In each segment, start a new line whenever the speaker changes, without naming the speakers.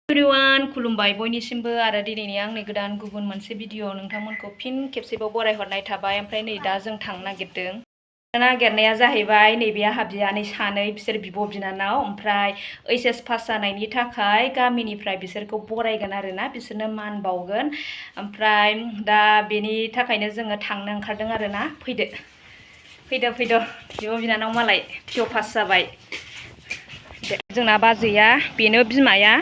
Everyone खुलुमबाय बयनिसिमबो आरो दिनैनि आंनि गोदान गुबुन मोनसे भिडिअ नोंथांमोनखौ फिन खेबसेबाव बरायहरनाय थाबाय। ओमफ्राय नै दा जों थांनो नागिरदों। नागिरनाया जाहैबाय नैबे आंहा बियानै सानै बिसोर बिब' बिनानाव ओमफ्राय HS पास जानायनि थाखाय गामिनिफ्राय बिसोरखौ बरायगोन आरोना, बिसोरनो मान बावगोन। ओमफ्राय दा बेनि थाखायनो जोङो थांनो ओंखारदों आरोना। फैदो बिब' बिनानाव मालाय PO पास जाबाय। जोंना बाजैया बेनो बिमाया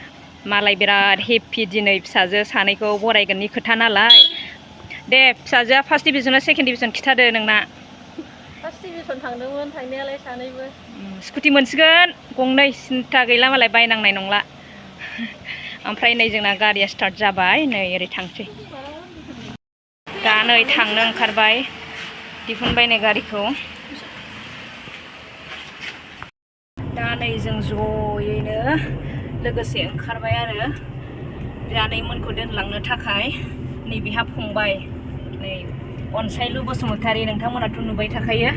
मालाय बिराद हेपि दिनै फिसाजो सानैखौ बरायगोननि खोथा नालाय। दे फिसाजोआ फार्स्ट डिभिजन सेकेन्ड डिभिजन खिथादो नोंना।
फार्स्ट डिभिजन थांदोंमोन थांनायालाय सानैबो।
स्कुटि मोनसिगोन गंनै, सिन्था गैला मालाय बायनांनाय नंला। ओमफ्राय नै जोंना गारिया स्टार्ट जाबाय, नै ओरै थांसै। दा नै थांनो ओंखारबाय, दिहुनबाय नै गारिखौ। दा नै जों ज'यैनो लोगोसे ओंखारबाय आरो बियानैमोनखौ दोनलांनो थाखाय। नैबेहा फंबाय, नै अनसायलु बसुमतारी, नोंथांमोनाथ' नुबाय थाखायो।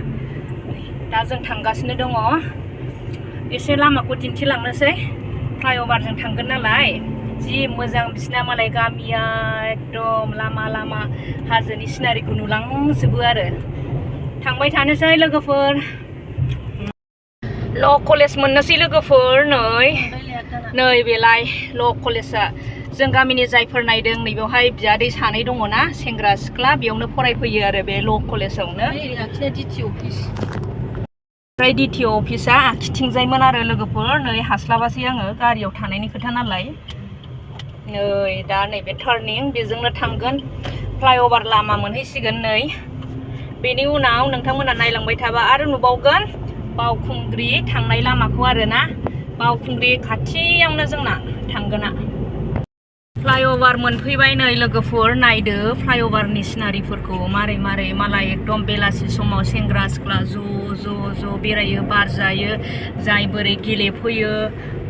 दा जों थांगासिनो दङ। एसे लामाखौ दिन्थिलांनोसै, फ्लाइअभारजों थांगोन नालाय। जि मोजां बिसिना मालाय गामिया, एकदम लामा हाजोनि सिनारिखौ नुलांजोबो आरो। थांबाय थानोसै लोगोफोर। ल' कलेज मोननोसै लोगोफोर। नै बेलाय ल' कलेजआ जों गामिनि जायफोर नायदों, नै बेवहाय बियादै सानै दङना, सेंग्रा सिख्ला, बेयावनो फरायफैयो आरो बे ल' कलेजावनो। ओमफ्राय DTO अफिसा आखिथिंजायमोन आरो लोगोफोर। नै हास्लाबासै आङो, गारियाव थानायनि खोथा नालाय। नै दा नैबे टार्निं, बेजोंनो थांगोन, फ्लाइअभार लामा मोनहैसिगोन। नै बेनि उनाव नोंथांमोना नायलांबाय थाबा आरो नुबावगोन बावखुंग्रि थांनाय लामाखौ आरोना। बावखुंग्रि खाथियावनो जोंना थांगोना। फ्लाइअभार मोनफैबाय नै लोगोफोर। नायदो फ्लाइअभारनि सिनारिफोरखौ मारै मालाय एकदम बेलासि समाव सेंग्रा सिख्ला ज' बेरायो, बार जायो, जाय बोरै गेलेफैयो।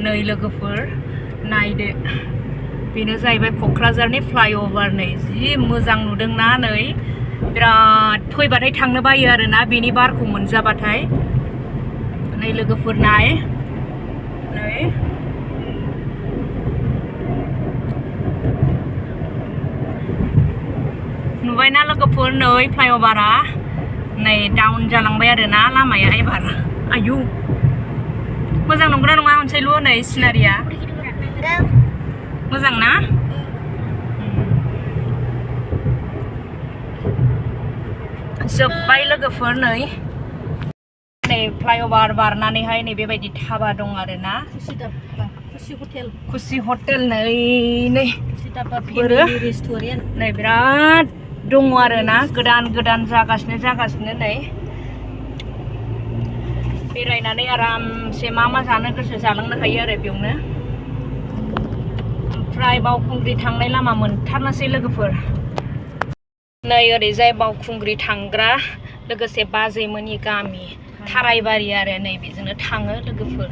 नै लोगोफोर नायदो, बेनो जाहैबाय क'क्राझारनि फ्लाइअभार। नै जि मोजां नुदोंना, नै बिराद फैबाथाय थांनो बायो आरोना बेनि बारखौ मोनजाबाथाय। नै लोगोफोर नाय, नै नुबायना लोगोफोर, नै फ्लाइअभारा नै डाउन जालांबाय आरोना लामाया एबार। आयु मोजां नंगौना नङा अनसायलु? नै सिनारिया मोजां ना? जोब्बाय लोगोफोर। नै फ्लाइअभार बारनानैहाय नै बेबायदि धाबा दं आरोना, खुसि हटेल। नै बिराद दङ आरोना, गोदान जागासिनो नै। बेरायनानै आरामसे मा जानो गोसो जालांनो हायो आरो बेयावनो। ओमफ्राय बावखुंग्रि थांनाय लामा मोनथारनोसै लोगोफोर। नै ओरैजाय बावखुंग्रि थांग्रा लोगोसे बाजैमोननि गामि थारायबारि आरो, नै बेजोंनो थाङो लोगोफोर।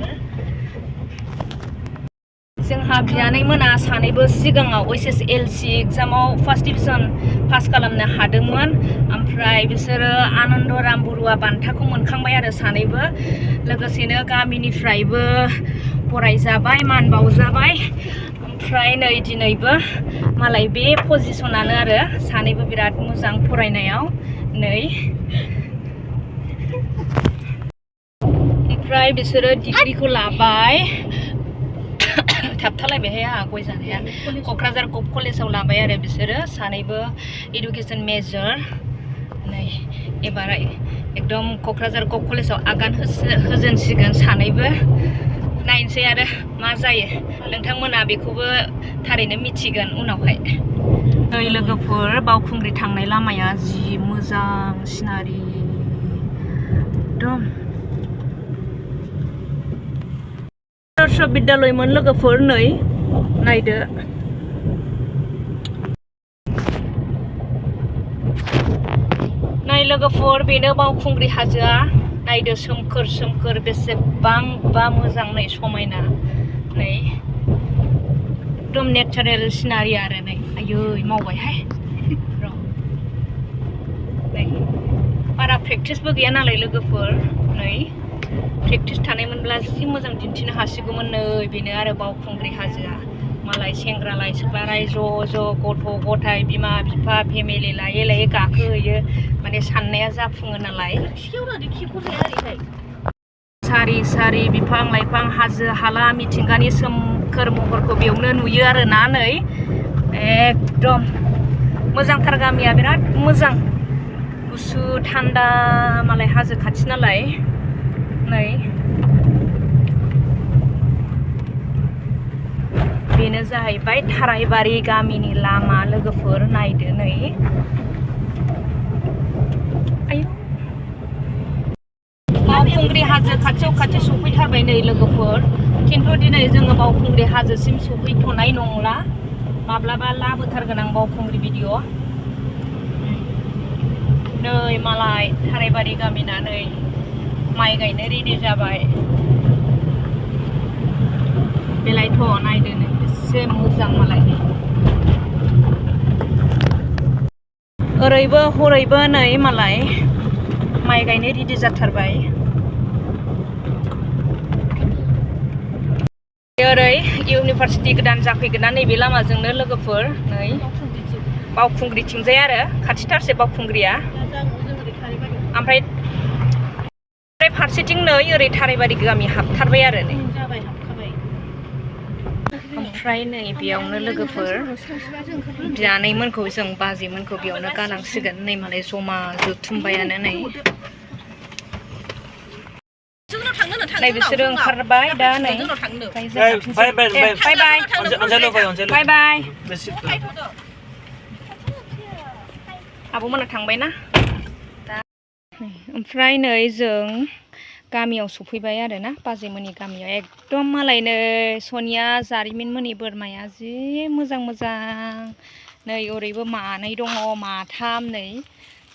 जोंहा बियानै मोना सानैबो सिगाङाव SSLC एग्जामाव फार्स्ट डिभिजन पास खालामनो हादोंमोन। ओमफ्राय बिसोरो आनन्दराम बरुवा बान्थाखौ मोनखांबाय आरो सानैबो। लोगोसेनो गामिनिफ्रायबो फरायजाबाय, मान बावजाबाय। ओमफ्राय नै दिनैबो मालाय बे पजिसनानो आरो, सानैबो बिराद मोजां फरायनायाव। नै ओमफ्राय बिसोरो डिग्रिखौ लाबाय। थाबथालायबायहाय आंहा गय जानाया। क'क्राझार govt कलेजाव लाबाय आरो बिसोरो सानैबो इडुकेसन मेजर। नै एबार एकदम क'क्राझार govt कलेजाव आगान होजेनसिगोन सानैबो। नायनोसै आरो मा जायो, नोंथांमोना बेखौबो थारैनो मिथिगोन उनावहाय। नै लोगोफोर बावखुंग्रि थांनाय लामाया जि मोजां सिनारि, एकदम आदर्श बिद्यालयमोन लोगोफोर। नै नायदो, नाय लोगोफोर, बेनो बावखुंग्रि हाजोआ। नायदो सोमखोर बेसेबांबा मोजां, नै समायना। नै एकदम नेचारेल सिनारि आरो। नै आयै मावबायहाय र'। नै बारा प्रेक्टिसबो गैया नालाय लोगोफोर। नै प्रेक्टिस थानायमोनब्ला जि मोजां दिन्थिनो हासिगौमोन। नै बेनो आरो बावखुंग्रि हाजोआ, मालाय मालाय सेंग्रालाय सिख्लालाय ज' गथ' गथाय बिमा बिफा फेमिलि लायै लायै गाखोहैयो माने साननाया जाफुङो नालाय सारि सारि बिफां लाइफां हाजो हाला मिथिंगानि सोमखोर महरखौ बेयावनो नुयो आरोना नै एकदम मोजांथार गामिया बिराद मोजां गुसु थान्दा मालाय हाजो खाथि नालाय नै बेनो जाहैबाय थारायबारि गामिनि लामा लोगोफोर नायदो नै आयौ बावखुंग्रि हाजो खाथि सफैथारबाय नै लोगोफोर खिन्थु दिनै जोङो बावखुंग्रि हाजोसिम सफैथ'नाय नंला माब्लाबा लाबोथारगोन आं बावखुंग्रि भिडिअ नै मालाय थारायबारि गामिना नै माइ गायनो रेडि जाबाय बेलायथ' नायदो नै एसे मोजां मालाय ओरैबो हरैबो नै मालाय माइ गायनो रेडि जाथारबाय ओरै इउनिभारसिटि गोदान जाफैगोन नैबे लामाजोंनो लोगोफोर नै बावखुंग्रिथिंजाय आरो खाथिथारसै बावखुंग्रिया ओमफ्राय फारसेथिं नै ओरै थारायबारि गामि हाबथारबाय आरो नै ओमफ्राय नै बेयावनो लोगोफोर बियानैमोनखौ जों बाजैमोनखौ बेयावनो गालांसिगोन नै मालाय जमा जुथुमबायानो नै नै बिसोरो ओंखारबाय दा नै बाय बाय आब'मोना थांबायना दा ओमफ्राय नै जों गामियाव सफैबाय आरोना बाजैमोननि गामियाव एकदम मालायनो सनिया जारिमिनमोननि बोरमाया जि मोजां नै ओरैबो मानै दङ माथाम नै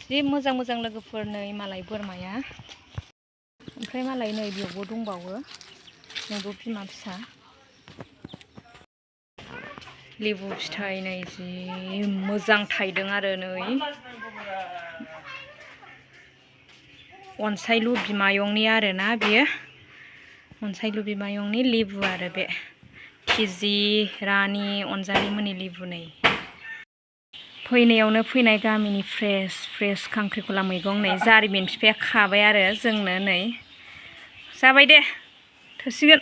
जि मोजां लोगोफोर नै मालाय बोरमाया ओमफ्राय मालाय नै बेयावबो दंबावो नैबो बिमा फिसा लेबु फिथाइ नै जि मोजां थायदों आरो नै अनसायलु बिमायंनि आरोना बेयो अनसायलु बिमायंनि लेबु आरो बे किजि रानि अनजालिमोननि लेबु नै फैनायावनो फैनाय गामिनि फ्रेस खांख्रिखला मैगं नै जारिमिन बिफाया खाबाय आरो जोंनो नै जाबाय दे थोसिगोन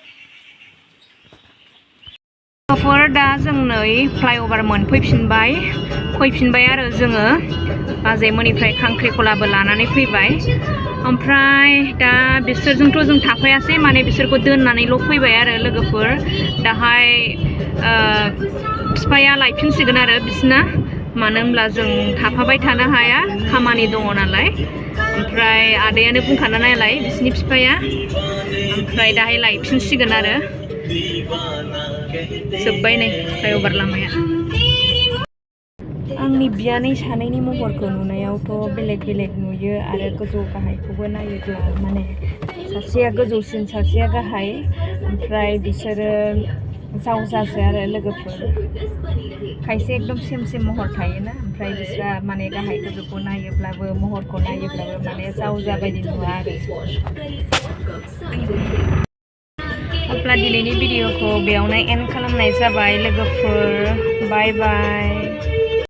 दा जों नै फ्लाइअभार मोनफैफिनबाय आरो जोङो बाजैमोननिफ्राय खांख्रिखलाबो लानानै फैबाय ओमफ्राय दा बिसोरजोंथ' जों थाफायासै माने बिसोरखौ दोननानैल' फैबाय आरो लोगोफोर दाहाय बिफाया लायफिनसिगोन आरो बिसना मानो होनब्ला जों थाफाबाय थानो हाया खामानि दङ नालाय ओमफ्राय आदायानो बुंखाना नालाय बिसिनि बिफाया ओमफ्राय दाहाय लायफिनसिगोन आरो जोब्बाय नै फ्लाइअभार लामाया आंनि बियानै सानैनि महरखौ नुनायावथ' बेलेग नुयो आरो गोजौ गाहायखौबो नायोब्ला माने सासेया गोजौसिन सासेया गाहाय ओमफ्राय बिसोरो जावजासो आरो लोगोफोर खायसे एकदम सेम महर थायोना ओमफ्राय बिस्रा माने गाहाय गोजौखौ नायोब्लाबो महरखौ नायोब्लाबो माने जावजा बायदि नुवा आरो अब्ला दिनैनि भिडिअखौ बेयावनो एन्ड खालामनाय जाबाय लोगोफोर बाय बाय